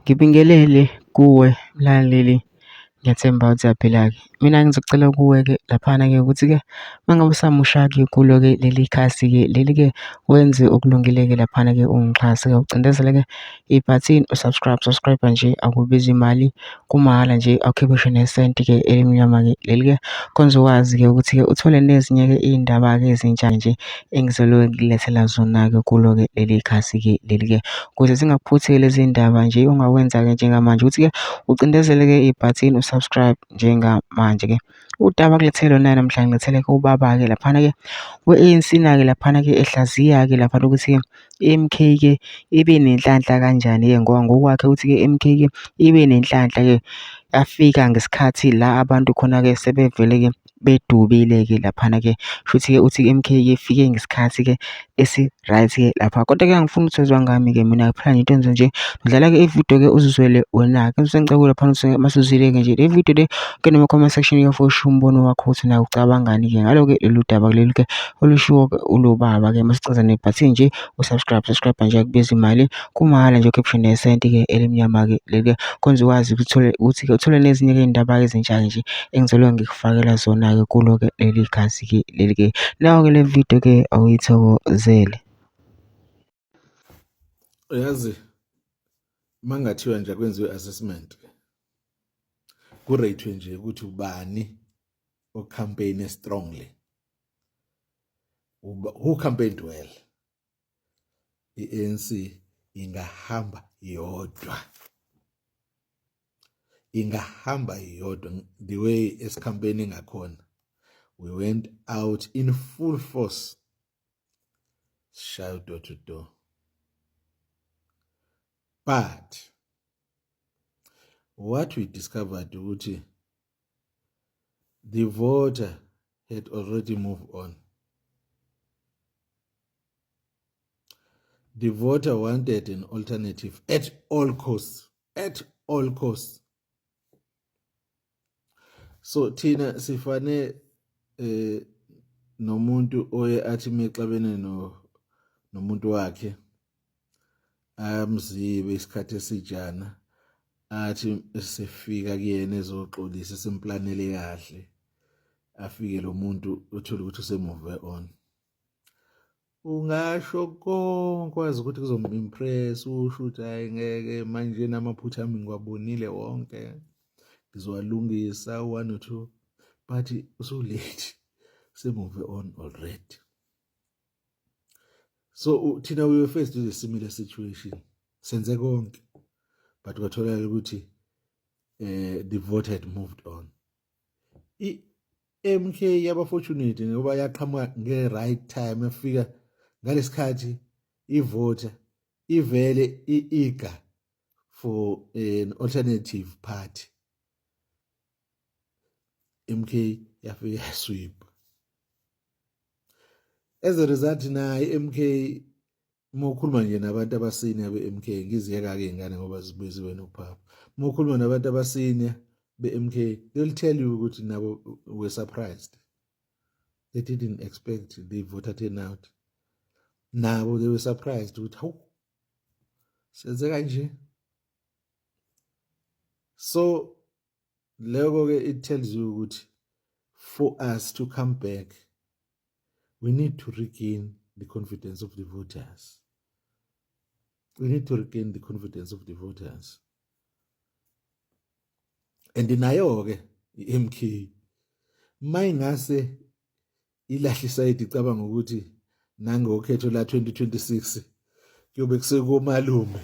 Ngibingelele kuwe mlaleli, ngiyathemba ukuthi uyaphila-ke. Mina ngizocela kuwe-ke laphana-ke ukuthi-ke uma ngabe usamusha-ke kulo-ke leli khasi-ke leli-ke wenze okulungile-ke laphana-ke ungixhase-ke ucindezele-ke ibhathini u-subscribe, subscribe nje akubizi imali kumahhala nje awukhiphi ngisho nesenti-ke elimnyama-ke leli-ke khona uzokwazi-ke ukuthi-ke uthole nezinye-ke iy'ndaba-ke ezintsha nje engizoloke ngikulethela zona-ke kulo-ke leli khasi-ke leli-ke ukuze zingakuphutheli lezi ndaba nje ongakwenza-ke njengamanje ukuthi-ke ucindezele-ke ibhathini u-subscribe njengamanje-ke. Udaba kulethele lona namhlanje ngilethele-ke ubaba-ke laphana-ke we-ANC na-ke laphana-ke ehlaziya-ke laphana ukuthi-ke i-M_K-ke ibe nenhlanhla kanjani-ke ngoba ngokwakhe uthi-ke i-M_K-ke ibe nenhlanhla-ke yafika ngesikhathi la abantu khona-ke sebevele-ke bedubile-ke laphana-ke. Shuthi-ke uthi i-M_K-ke ifike ngesikhathi-ke esi-right-ke lapha. Kodwa-ke angifuni ukuthi uzwa ngami-ke mina kuphela nje into engizoyenza nje ngidlala-ke ividiyo-ke uzizwele wena-ke. Sengicela laphana ukuthi masuzwile-ke nje le vidiyo le ungene kuma-comment section-ke for ushiye umbono wakho ukuthi nawe ucabangani-ke ngalo-ke lolu daba lolu-ke olushiwo-ke ulo baba-ke. Masicaza nebhathini nje u-subscribe, subscribe nje akubizi imali kumahhala nje ukhiphe nesenti-ke elimnyama-ke leli-ke khona ukwazi ukuthi uthole ukuthi-ke uthole nezinye-ke iy'ndaba-ke ezintsha-ke nje engizoloke ngikufakela zona-ke kulo-ke leli khasi-ke leli-ke. Nayo-ke le vidiyo-ke awuyithokozele. Uyazi mangathiwa nje kwenziwe assessment kurate nje ukuthi ubani o-campaign strongly who campaigned well i-ANC ingahamba yodwa ingahamba yodwa the way esicampaign ngakhona we went out in full force sishaya door to door but what we discovered ukuthi the voter had already moved on the voter wanted an alternative at all costs at all costs so thina sifane eh nomuntu oye athi mexabene no nomuntu wakhe amzibe isikhathi esijana athi esefika kuyena ezoxolisa simplanele kahle afike lo muntu uthole ukuthi usemove on ungasho konke wazi ukuthi kuzomimpress usho ukuthi hayi ngeke manje namaphutha ami ngiwabonile wonke ngizowalungisa one or two but usulate semove on already so thina we were faced with a similar situation senze konke but kwatholakala ukuthi eh the vote had moved on i-MK yaba fortunate ngoba yaqhamuka nge-right time yafika ngalesikhathi ivoter ivele i-eager for an alternative party MK yafika yasweep as a result naye MK uma ukhuluma nje nabantu abasenior be-MK ngiziyeka-ke iy'ngane ngoba zibuye zibe nokuphapha uma ukhuluma nabantu abasenior be-MK they'll tell you ukuthi nabo were surprised they didn't expect the voter turnout nabo they were surprised ukuthi hawu senze kanje so loko ke it tells you ukuthi for us to come back we need to regain the confidence of the voters we need to regain the confidence of the voters and nayo ke iMK mayingase ilahle isayidi icabanga ukuthi nangokhetho la 2026 kuyobe kusekumalume.